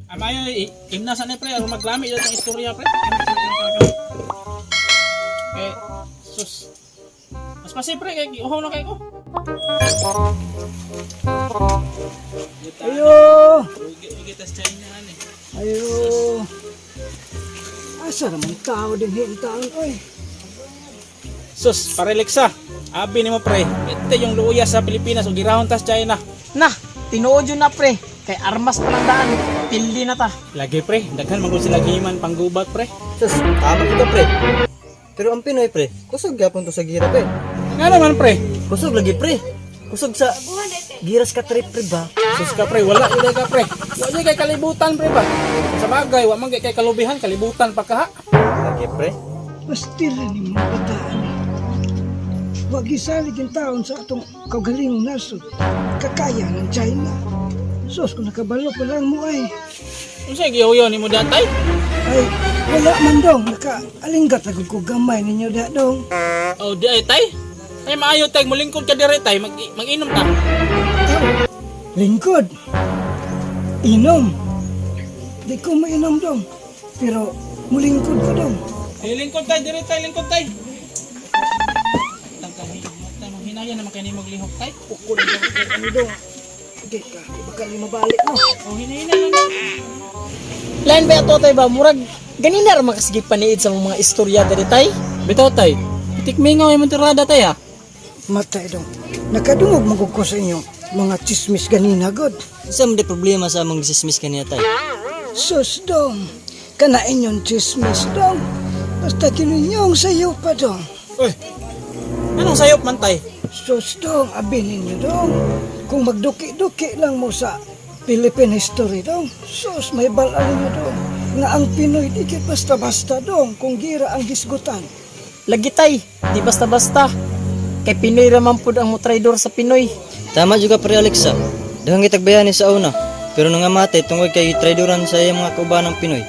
Amayo, imna sa ni pre, aron maglami ito ang istorya pre. Eh, sus. Mas pasi pre, kay uhaw na kay ko. Ayo! Ugi tas China ani. Ayo! Asa naman tao din hintaan, oy. Sus, pareleksa. Abi nimo pre, ito yung luya sa Pilipinas ug girahon tas China. Na, tinuod yun na pre. Kay armas pa lang daan, pildi na ta. Lagi pre, daghan man gud sila giman panggubat pre. Sus, tama kita pre. Pero ang Pinoy pre, kusog gyapon to sa gira pre. Nga naman pre. Kusog lagi pre. Kusog sa giras ka trip pre ba? Sus ka pre, wala gyud ka pre. Wa gyud kay kalibutan pre ba. Sa bagay, wa man gyud kay kalubihan, kalibutan pa kaha. Lagi pre. Bastila ni mga bataan eh. Wag isalig ang taon sa atong kaugalingong nasod. Kakaya ng China. Sus, kung nakabalo pa lang mo ay. Unsa gihuyon nimo datay? Ay, wala man dong. Nakaalinggat agad ko gamay ninyo da dong. Oh, di ay tay. Ay maayo tay, mulingkod ka dire tay, mag mag-inom ta. Aw, lingkod. Inom. Di ko mainom dong. Pero mulingkod ko dong. Eh, lingkod tay, dire tay, lingkod tay. Tangkahi, tay manghinaya naman kay nimo lihok tay. Ukol dong. Ano dong? Di ka, di ba ka mabalik mo? Oh, hinahina lang dong. Lain ba ato tay ba? Murag, ganina ra makasige paniid sa mga istorya diri tay. Bitaw tay, itikmingaw imong tirada tay ha. Matay dong. Nakadungog magug ko sa inyo mga chismis ganina god. Unsa man di problema sa among dismiss kaniya tay? Sus dong. Kana inyong chismis dong. Basta kininyong sayo pa dong. Uy. Anong sayop man tay? Sus dong, abi ninyo dong. Kung magduki-duki lang mo sa Philippine history dong. Sus, may balaan ninyo dong. Nga ang Pinoy di kit basta-basta dong kung gira ang hisgutan. Lagi tay, di basta-basta. Kay Pinoy ra man pud ang motraidor sa Pinoy. Tama juga pre Alexa. Daghang kitag bayani sa una. Pero nangamatay tungod kay traidoran sa iyang mga kaubanang Pinoy.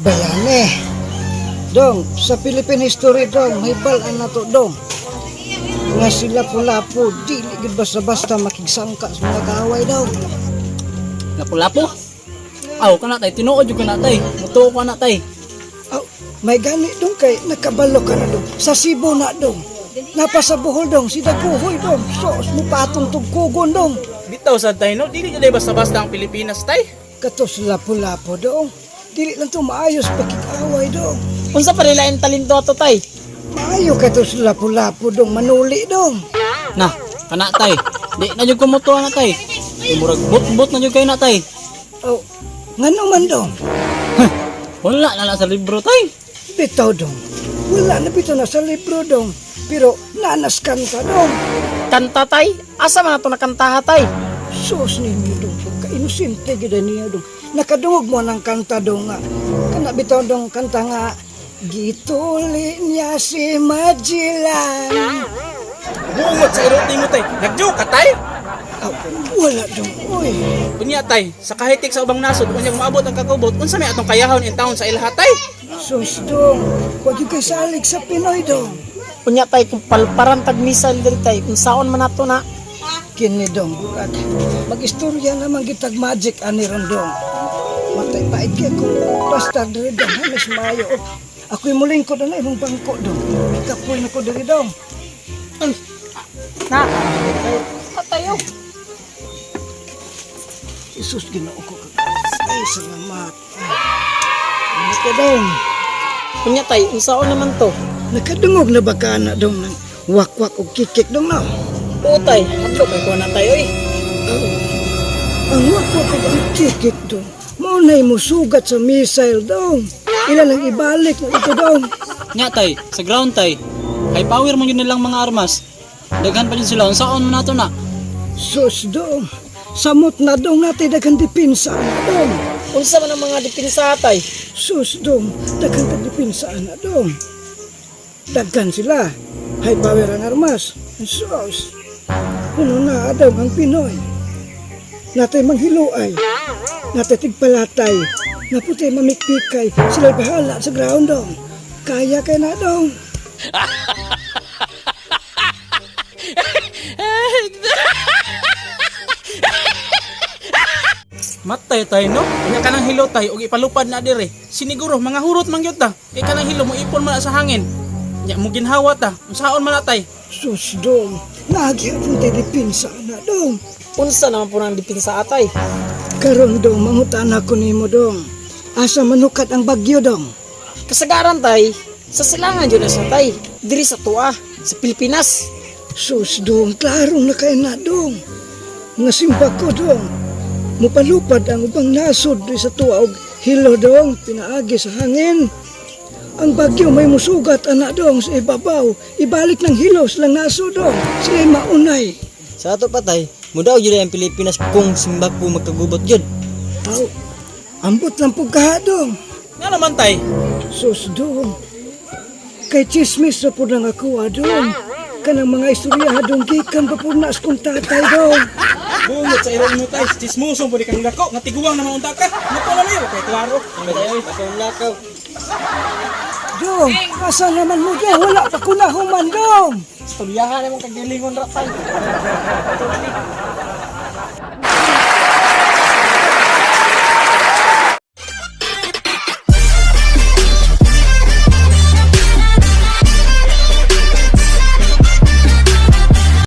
Bayani. Dong, sa Philippine history dong, may balaan na to dong. Nga sila pulapo, dili gid basta-basta makigsangka sa mga kaaway dong. Lapu-lapo? Aw, kana tay, tinuod jud kana tay. Mutuo ka na tay. Aw, may gani dong kay nakabalo ka na dong. Sa Cebu na dong. Napa sa Bohol dong, si Daguhoy dong. Sos mo patong tugkugon dong. Bitaw sa tay no, dili jud basta-basta ang Pilipinas tay. Katos lapo-lapo dong. Dili lang to maayos pakikaway dong. Unsa pa lain talento ato tay? Maayo katos lapo-lapo dong, manuli dong. Na, kana tay. Di na jud ko mutuo na tay. Kay murag bot-bot na jud kay na tay. Aw, ngano man dong? Wala na na sa libro tay. Bitaw dong. Wala na bitaw na sa libro dong. Pero nanas kanta dong. Kanta tay? Asa man ato nakantaha tay? Sus ninyo dong, pagka-inosente gid niya dong. Nakadungog mo ng kanta dong nga. Kana bitaw dong kanta nga, Gituli niya si Magellan. Bungot sa irot nimo tay. Nagjoke ka tay. Aw, wala dong, oy. Unya tay, sa kahitik sa ubang nasod unyag moabot ang kakubot, unsa may atong kayahon in town sa ilaha tay? Sus dong, wag yung kay salig sa Pinoy dong. Unya tay kung palparan tag missile diri tay, unsaon man ato na? Kini dong, burat. Mag-istorya naman gitag magic ani ron dong. Matay paig kay kung basta diri dong, hamis maayo. Oh, ako'y mulingkod na imong bangko dong. Kapoy na ko diri dong. Na. Patayo. Jesus, Ginoo ko. Ay, salamat. Ay, ano ka dong? Unya tay, unsaon naman to? Nakadungog na ba ka na dong ng wakwak o kikik dong no? Oo tay, hadlok kay ko na tay oy. Aw, ang wakwak o ang kikik dong. Mao na'y musugat sa missile dong. Ilan ang ibalik na ito dong. Nya tay, sa ground tay. Kay power man yun nilang mga armas. Daghan pa jud sila unsaon man nato na. Sus dong. Samot na dong natin daghang dipinsa na dong. Unsa man ang mga depensa tay? Sus dong, daghan tag dipinsa na dong. Daghan sila. High power ang armas. Sus. Puno na daw ang Pinoy. Natay manghiluay. Natay tigpalatay. Naputay mamikpikay. Sila bahala sa ground dong. Kaya kay na dong. Matay tay no. Unya kanang hilo tay og ipalupad na dire. Siniguro mga hurot man gyud ta. Kay kanang hilo mo ipon man na sa hangin. Nya mo ginhawa ta. Unsaon man na tay? Sus, dong. Nagyapon tay depensa na, dong. Unsa naman po nang dipinsa atay? Karon dong, mangutana ko nimo dong. Asa manukat ang bagyo dong? Kasagaran tay, sa silangan jud na siya tay. Diri sa tuwa, sa Pilipinas. Sus dong, klaro na kay na dong. Nga simba ko dong. Mupalupad ang ubang nasod di sa tuwa og hilo dong, pinaagi sa hangin. Ang bagyo may musugat ana dong sa ibabaw. Ibalik ng hilo silang nasod dong. Sila'y maunay. Sa ato pa tay, mudaog jud ang Pilipinas kung simbako magkagubot jud. Aw, ambot lang po kaha dong. Nga naman tay. Sus dong. Kay chismis na po nang ako dong. Kanang mga istorya dong gikan pa po na sa kong tatay dong. Bungot sa irong mo tay. Chismoso pud kang dako nga tiguang naman unta ka. Muto na niyo kay klaro. Basta lakaw. Dong, asa naman mo dong? Wala pa ko nahuman dong. Istoryahan imong kagalingon ra tay.